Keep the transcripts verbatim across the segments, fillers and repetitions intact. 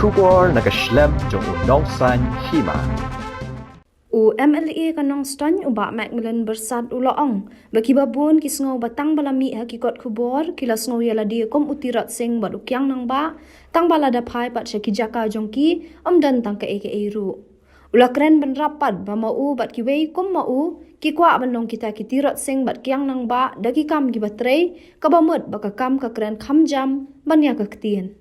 Khubor na ka shlem jong u Nongsaiñ Hima. U M L A ka Nongstoiñ u Bah Macmillan Byrsat u la ong ba kiba bun ki sngew ba tang ba la mih ha ki kot khubor ki la sngew ïa lade kum u Tirot Sing bad u Kiang Nangbah, tang ba lada phai pat sha ki jaka jong ki, ym don tang kaei kaei ruh. U la kren bynrap pat ba ma u bad kiwei kum ma u ki kwah ban long kita ki Tirot Sing bad Kiang Nangbah da ki kam kiba trei, kaba mut ba ka kam ka kren kham jam ban ïa ka ktien.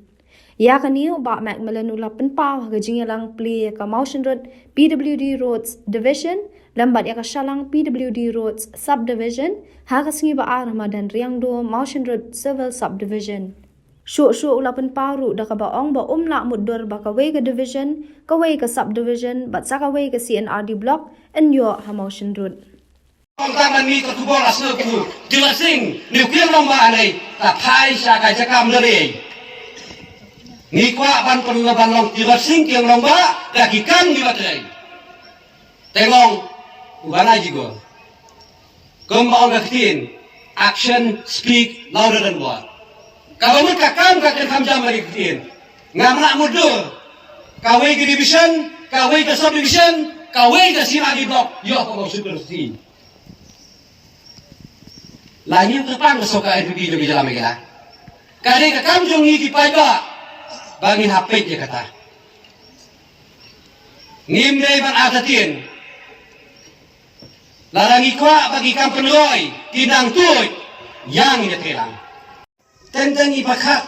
Ïa kane u Bah Macmillan u la pynpaw ha ka jingïalang plie ïa ka Mawshynrut P W D Roads Division lem bad ïa ka Shallang P W D Roads Subdivision ha ka sngi ba ar ha madan Riangdo, Mawshynrut Civil Subdivision. Shuh shuh u la pynpaw ruh da kaba ong ba um lah mutdur ba kawei ka division, kawei ka subdivision bad sa kawei ka C and R D block yn ïoh ha Mawshynrut. Ong tang ban mih ka khubor la sngewthuh, Tirot Sing ne u Kiang Nangbah, hynrei ta phai sha ka jaka ym dei. Ngi kwah ban pynlong, ban long Tirot Sing Kiang Nangbah da ki kam kiba trei. Te nga ong, u Bah Najigor, kumba ong ka ktien, action speak louder than word. Kaba mut ka kam ka kren kham jam bad ka ktien. Ngam lah mutdur. Kawei ka division, kawei ka subdivision, kawei ka C and R D block ïoh ha ka Mawshynrut. La ñiew kyrpang ka sorkar N P P jong ka jylla Meghalaya. Ka dei ka kam jong ngi ki paidbah ba ngin hap peit ïa kata. Ngim dei ban artatien. Lada ngi kwah ba ki kam pynroi kin nang tuid, ïa ngin ïatreilang. Teng teng i pyrkhat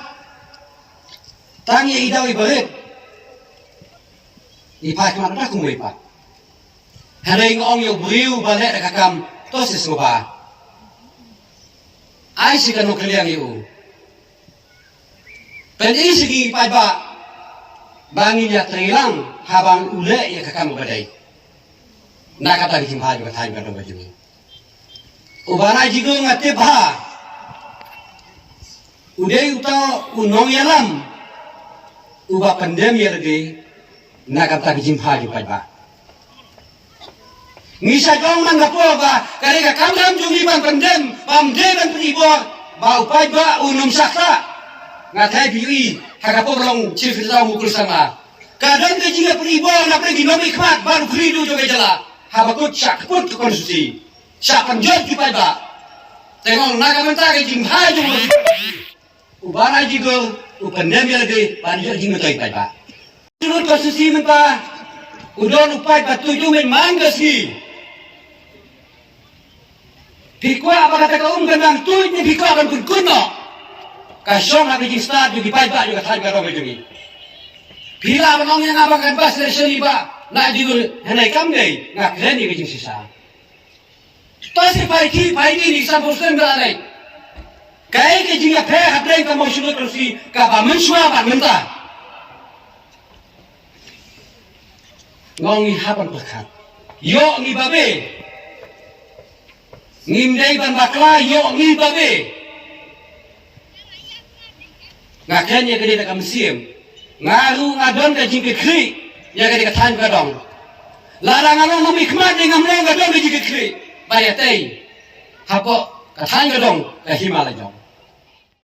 tang ïa i daw i barit, i pyrkhat kumta kumwei pat. Hynrei nga ong ïa u briew ba leh da ka kam, to shisha ba ai shi ka nongkylliang ïa u. Pynïaid shi ki paidbah ba ngin ïatreilang haba u leh ïa ka kam ba dei. Na kata ka jingphai jong ka thaiñ ka dong ka jong ngi. U Bah Najigor nga tip ba u dei uta u nongïalam uba pyndem ïa lade na kata ka jingphai jong u paidbah. Ngi sa ong man ka por ba ka dei ka kam jong ngi ban pyndem, ba ym dei ban pyni bor ba u paidbah un ym shah khlad. Nga thait phi ïohi ha ka por ba long Chief Minister u Mukul Sangma, ka don ka jingpyni bor na pdeng ki nongmihkhmat bad u khlieh jong ka jylla. Haba kut shah kput ka konstituensi, shah pynjot ki paidbah. Te nga ong na ka bynta ka jingphai jong u, u Bah Najigor u pyndem ïa lade ban ïoh jingmyntoi paidbah. Jingmyntoi konstituensi mynta u don u paidbah tuid u mih man ka sngi. Phi kwah ba kata ka um ka nang tuid ne phi kwah ban kun kun noh? Ka shong ha ka jingstad jong ki paidbah jong ka thaiñ ka dong ka jong ngi. Phi lah ban ong ïa nga ba kan bas election i Bah Najigor, hynrei kam dei nga kren ïa ka jingshisha. To shu phai ki phai ki ni san percent ba la leit. Kaei ka jingïapher hapdeng ka Mawshynrut constituency kaba mynshuwa bad mynta? Nga ong ngi hap ban pyrkhat. Ïoh ngi babe. Ngim dei ban bakla, ïoh ngi babe. Nga kren ïa kane da ka mynsiem. Nga ruh nga don ka jingkitkhlieh ïa kane ka thaiñ ka dong. Lada nga long nongmihkhmat ne ngam long, nga don ka jingkitkhlieh ba ïa tei hapoh ka thaiñ ka dong ka hima la jong.